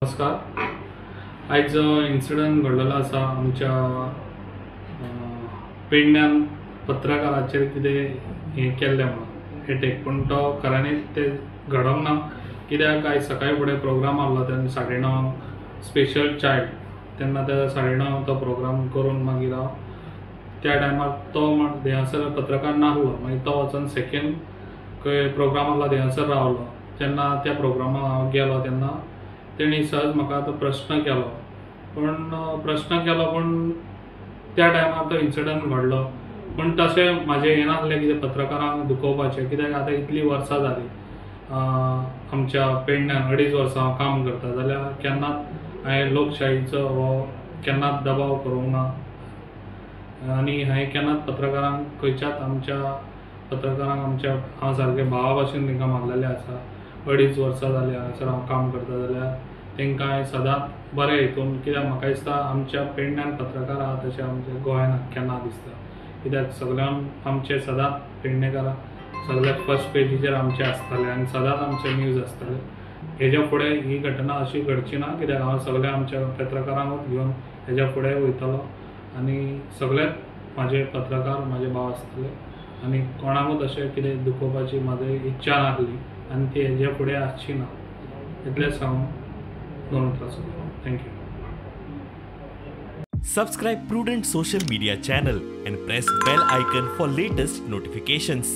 नमस्कार. आयज जो इन्सिडंट घडलेलो आसा आमच्या पेडण्यान पत्रकाराचेर कितें हें केल्लें म्हणून एटेक, पूण तो खऱ्यांनीच तें घडोवंक ना. कित्याक आयज सकाळीं फुडें प्रोग्राम आहलो तेन्ना 9:30 स्पेशल चायल्ड, तेन्ना त्या 9:30 तो प्रोग्राम करून मागीर हांव त्या टायमार तो थंयसर पत्रकार नासलो. मागीर तो वचोन सेकेंड खंय प्रोग्राम आहलो थंयसर रावलो. तेन्ना त्या प्रोग्रामाक हांव गेलो तेन्ना तेणी सहज म्हाका तो प्रश्न केलो, पूण प्रश्न केलो पूण त्या टायमार तो इन्सिडंट घडलो. पूण तशें म्हाजें हें नासलें कितें पत्रकारांक दुखोवपाचें, कित्याक आतां इतलीं वर्सां जालीं आमच्या पेडण्यान 2.5 वर्सां हांव काम करता, जाल्यार केन्नाच हांवें लोकशाहीचो हो केन्नाच दबाव करूंक ना आनी हांवें केन्नाच पत्रकारांक खंयच्याच आमच्या पत्रकारांक आमच्या हांव सारकें भावा भाशेन तांकां मानलेलें आसा. 2.5 वर्सां जालीं हांगासर हांव काम करता, जाल्यार तांकां हांवें सदांच बरें हितून, कित्याक म्हाका दिसता आमच्या पेडण्यान पत्रकार आहा तशें आमच्या गोंयान केन्ना दिसता, कित्याक सगळ्यांक आमचे सदांच पेडणेकारां सगळ्या फर्स्ट पेजीचेर आमचे आसताले आनी सदांच आमचे न्यूज आसताले. हेज्या फुडें ही घटना अशी घडची ना, कित्याक हांव सगळ्या आमच्या पत्रकारांकूच घेवन हेज्या फुडें वयतलो आनी सगळेच म्हाजे पत्रकार म्हाजे भाव आसतले आनी कोणाकूच अशें कितें दुखोवपाची म्हाजी इच्छा नासली आनी ती हेज्या फुडें आसची ना, इतलेंच सांगून दोन उतरां सोदता. Thank you. Subscribe Prudent Social Media channel and press bell icon for latest notifications.